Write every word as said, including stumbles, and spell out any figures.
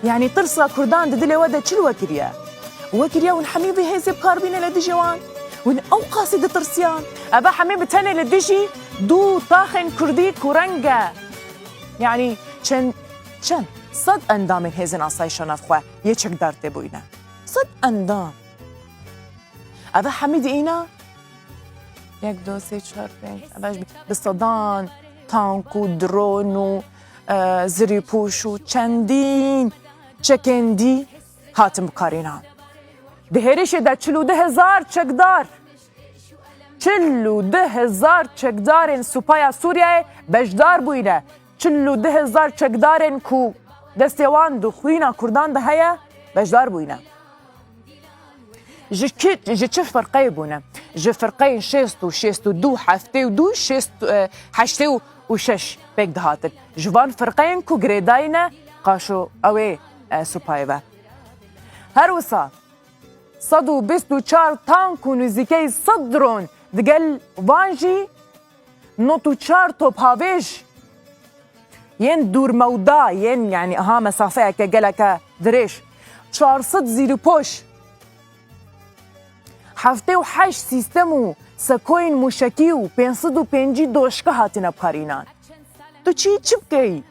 Yanî tirsa Kurdan di dilê we de çi li we kiriye? We kiriye hûn hemî vî hêzê bi kar bîne li dijî wan? Hûn ew qasî ditirsiyan? Eve hemî bi tenê li dijî du taxên Kurdî ku reng e. Yanî çend, çend sed endamên hêzên asayişa navxwe yê çekdar tê bûyne. Sed endam. Eve hemî di îna? Yek, du, sê, çar, pênc. Eve ji bi sedan tank û dron û, e, zirîpûş û çendîn çekên dî hatin bikarînan. Di hêrişê de çil û du hezar çekdar, çil û du hezar çekdarên Supaya Sûriyeyê beşdar bûyne. Çil û du hezar çekdarên ku destê wan di xwîna Kurdan de heye, beşdar bûyne. Ji ki, ji çi firqeyê bûne? Ji firqeyên şêst û, şêst û du, heftê û du, şêst, e, heştê û şeş pêk dihatin. Ji van firqeyên ku girêdayî ne qaşo ewê, e, supayê ve. Her wisa sed û bîst û çar tank û nêzîkey sed dron, digel van jî nod û çar tophavêj yên dûrmewda, yên, yanî, aha, mesafeyeke geleke dirêj, çar sed zîrîpoş, heftê û heşt sîstem û sekoyên mûşekî û pênc sed û pêncî doşka hatine bikarînan. Tu çî çi bikey?